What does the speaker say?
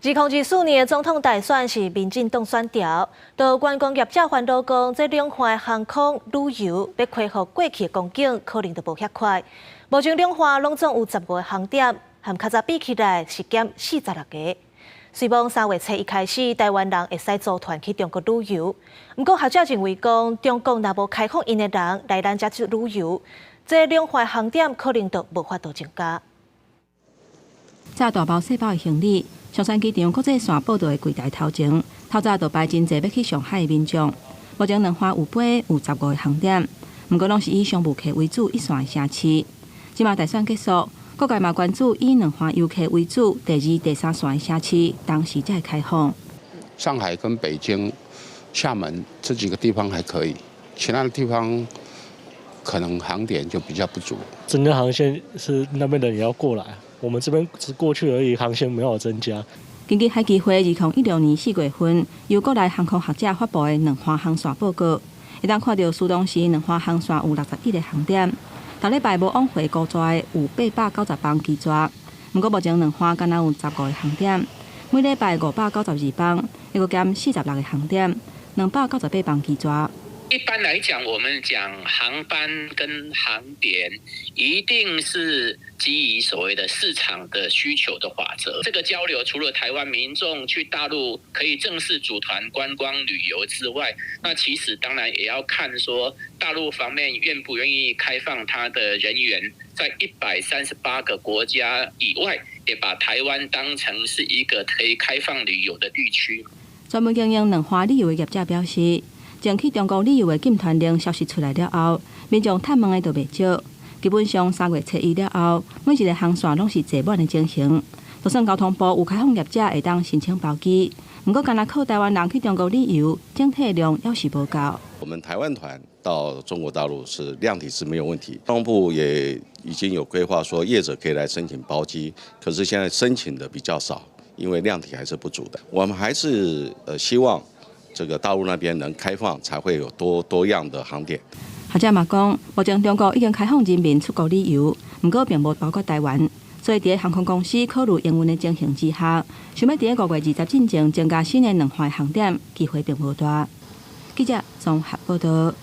2024年總統大選是民進黨選調，就觀光業者煩惱講，這兩岸航空旅遊欲恢復過去的光景，可能就無遐快。目前兩岸攏總有15個航點，和較早比起來是減46個。雖罔3月初一開始，台灣人會使組團去中國旅遊，毋過學者認為講，中國若無開放𪜶的人來咱遮去旅遊，這兩岸航點可能就無法度增加。載大包細包的行李，松山機場國際線報到的櫃台頭前，透早就排真濟欲去上海的民眾。目前兩岸有飛有15個航點，毋過攏是以商務客為主一線的城市。這馬大選結束，各界嘛關注以兩岸遊客為主第二、第三線的城市，當時才會開放。上海跟北京、廈門這幾個地方還可以，其他的地方可能航點就比較不足。增加航線是那邊的人也要過來。我們這邊只過去而已，航線沒有增加。根據海基會2016年4月份由國內航空學者發布的兩岸航線報告，會當看著蘇東時兩岸航線有61個航點，逐禮拜無往回孤逝有890班機逝。毋過目前兩岸干焦有十五個航點，每禮拜592班，抑閣減46個航點，298班機逝。一般來講，我們講航班跟航點，一定是基於所謂的市場的需求的法則。這個交流，除了台灣民眾去大陸可以正式組團觀光旅遊之外，那其實當然也要看說大陸方面願不願意開放他的人員，在138個國家以外，也把台灣當成是一個可以開放旅遊的地區。專門經營兩岸旅遊的業者表示，前去中國旅遊的禁團令消息出來了後，民眾探問的就袂少。基本上3月初一了後，每一個航線攏是坐滿的情形。就算交通部有開放業者會當申請包機，毋過干焦靠台灣人去中國旅遊，整體量猶是無夠。我們台灣團到中國大陸是量體是沒有問題，交通部也已經有規劃說業者可以來申請包機，可是現在申請的比較少，因為量體還是不足的。我們還是希望這個大陸那邊能開放，才會有多多樣的航點。學者嘛講，目前中國已經開放人民出國旅遊，毋過並無包括台灣，所以佇航空公司考慮營運的情形之下，想欲佇5月20進前增加新的兩岸航點，機會並無大。記者綜合報道。